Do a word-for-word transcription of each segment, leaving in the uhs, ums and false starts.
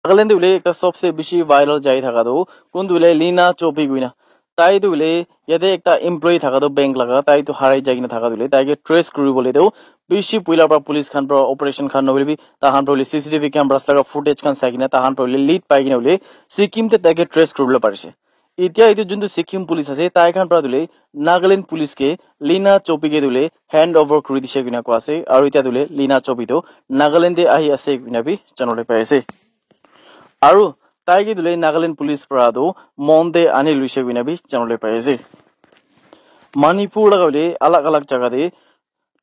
Nagaland te hoile ekta sobse bishi viral jai thaka tu kun tu hoile Lina Chopi kuina. Tai tu hoile yate ekta employee thaka tu bank laga, tai tu harai jai kena thaka tu hoile tai ke trace kuri bole tu bishi puila pra police khan pra operation khan nohole bi tai khan pra hoile C C T V cameras laga footage khan sai kena tai khan pra hoile lead pai kena hoile Sikkim te tai ke trace kuri bole parise. Etia etu juntu Sikkim police ase, tai khan pra tu hoile Nagaland police ke Lina Chopi ke tu hoile hand over kuri dise kena koa ase, aru etia tu hoile Lina Chopi tu Nagaland te ahi ase kena bi janole pai ase. Aru tai ke tu hoile Nagaland police pra tu Mon te ani luise kena bi janole pai ase. Manipur laga hoile alag alag jaga te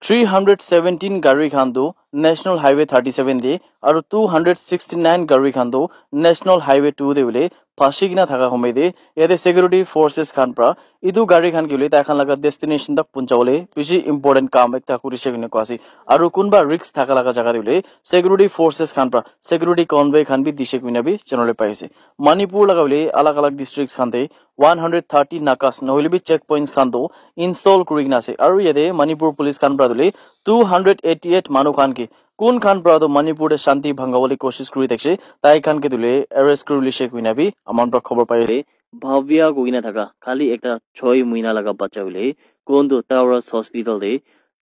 three hundred seventeen gari khan tu National Highway thirty seven te aru two hundred sixty nine gari khan tu National Highway two te hoile phasi kena thaka homoi te yate security forces khan pra etu gari khan ke hoile tai khan laga destination tak puncha bole bishi important kam ekta kurise kena koa ase. Aru kunba risk thaka laga jaga te hoile security forces khan pra security convoy khan bi dise kena bi janole pai ase. Manipur laga hoile alag alag districts khan te one hundred thirty nakas nohole bi checkpoints khan tu install kuri kena ase. Aru yate Manipur police khan pra tu hoile two hundred eighty eight manu khan ke kun khan pra tu Manipur te shanti bhanga bole koshish kuri thakise, tai khan ke tu hoile arrest kuri lise kena bi aman pra khobor pai ase. Bhavya koi kena thaka khali ekta choi muina laga bacha hoile kun tu Taurus hospital te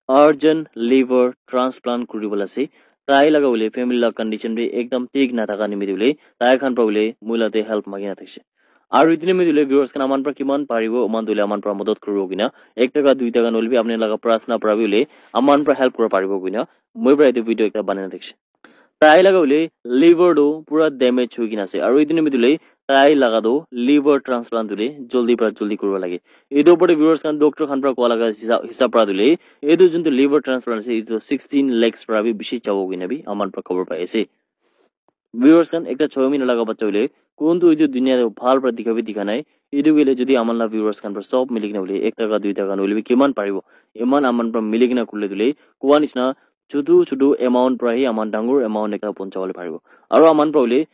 urgent liver transplant kuri bole ase. Tai laga hoile family laga condition bi ekdam thik na thaka nimite hoile tai khan pra hoile moi la te help magi na thakise. Aru etu nimite hoile viewers khan aman pra kiman paribo aman tu hoile aman pra madad kuribo kena ek taka dui taka nohole bi apni laga prarthana pra bi hoile aman pra help kura paribo kena moi pra etu video ekta banai na thakise. Tai laga hoile liver tu pura damage hoi kena ase aru etu nimite hoile tai laga tu liver transplant tu hoile joldi pra joldi kuribo lage. Etu opor te viewers khan doctor khan pra koa laga hisa- hisab pra tu hoile etu juntu liver transplant ase etu sixteen lakhs pra bi bishi jabo kena bi aman pra khobor pai ase. Viewers khan ekta choi muina laga bacha hoile kun tu etu dunia te bhal pra dikha bi dikha nai. Etu hoile jodi aman la viewers khan pra sob mili kena hoile ek taka dui taka nohole bi kiman paribo iman aman pra mili kena kurle tu hoile koa nishina chutu chutu amount pra hi aman dangor amount ekta puncha bole paribo. Aru aman pra hoile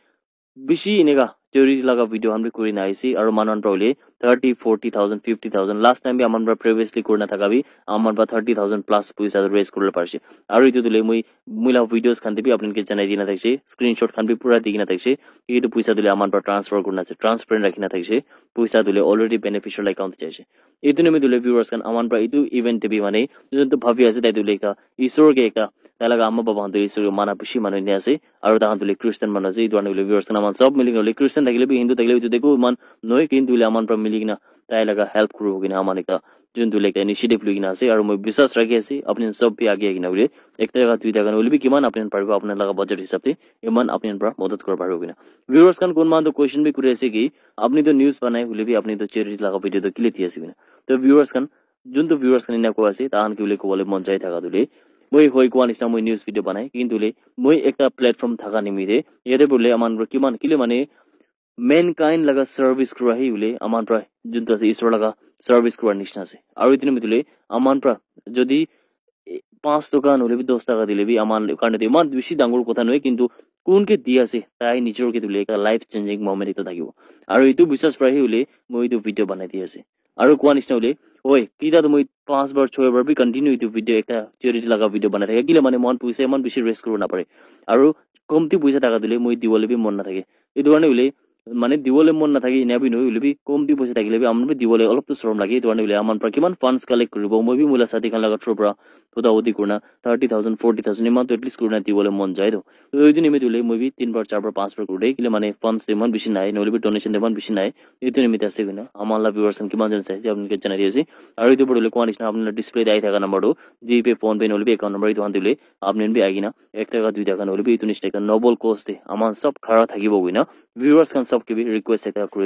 bishi eneka charity laga video khan bi kuri na aise aru manu khan pra hoile thirty, forty thousand, fifty thousand, last time bi aman pra previously kuri na thaka bi aman pra thirty thousand plus poisa raise kuribole parise. Aru etu tu hoile moi moi la videos khan te bi apni khan ke janai dina thakise, screenshot khan bi pura di kena thakise. Etu poisa tu hoile aman pra transfer kurina ase, transparent rakhi na thakise. Poisa tu hoile already beneficial account te jaise. Etu nimite hoile viewers khan aman pra etu event te bi mane juntu bhabi ase tai tu hoile ekta isor ke ekta tai laga ama baba khan tu isor ke mana bishi manu ase aru tai khan tu hoile Christian manu ase. Etu karne hoile viewers khan aman sob mili kena hoile Christian thakile bi Hindu thakile bi etu te eku iman nohoi kintu hoile aman pra mili kena tai laga help kuribo kena aman ekta juntu hoile ekta initiative loi kena ase aru moi biswas rakhi ase apni khan sob bi age ahi kena hoile ek taka dui taka nohole bi kiman apni khan paribo apni khan laga budget hisab te iman apni khan pra madad kuribo paribo kena. Viewers khan kunba khan tu question bi kuri ase ki apni tu news banai hoile bi apni tu charity laga video tu kile di ase kena. To viewers khan juntu viewers khan ena koi ase tai khan ke hoile kobole mon jai thaka tu hoile moi hoi koa nishina moi news video banai kintu hoile moi ekta platform thaka nimite yate hoile aman pra kiman kile mane mankind laga service kura hi hoile aman pra juntu ase isor laga service kura nishina ase aru etu nimite hoile aman pra jodi eh, panch taka nohole bi dos taka dile bi aman karne tu iman bishi dangor kotha nohoi kintu kun ke di ase tai nijor ke tu hoile ekta life changing moment ekta thakibo aru etu biswas pra hi hoile moi etu video banai di ase. Aru koa nishina hoile oi kita tu moi panch bar choi bar bi continue etu video ekta charity laga video banai thake kile mane mohan poisa iman bishi raise kuribo napare aru komti poisa thaka tu hoile moi dibole bi mon nathake. Etu karne hoile mane dibole mon nathake ena bi nohoi hoile bi komti poisa thakile bi aman bi dibole olop tu sorom lage. Etu karne hoile aman pra kiman funds collect kuribo moi bi moi la sathi khan laga through pra huda hudi kurina thirty thousand, forty thousand iman tu at least kurina dibole mon jai tu. To etu nimite hoile moi bi tin bar, char bar, panch bar kuri de kile mane funds tu iman bishi nai nohole bi donation tu iman bishi nai. Etu nimite ase kena aman la viewers khan kiman jon sai ase apni khan ke janai di ase. Aru etu opor te koa nishina apni la display te ahi thaka number tu GPay, PhonePe nohole bi account number etu khan tu hoile apni khan bi ahi kena ek taka dui taka nohole bi etu nishina ekta noble cause te aman sob khara thakibo koi kena viewers khan sob ke bi request ekta kuri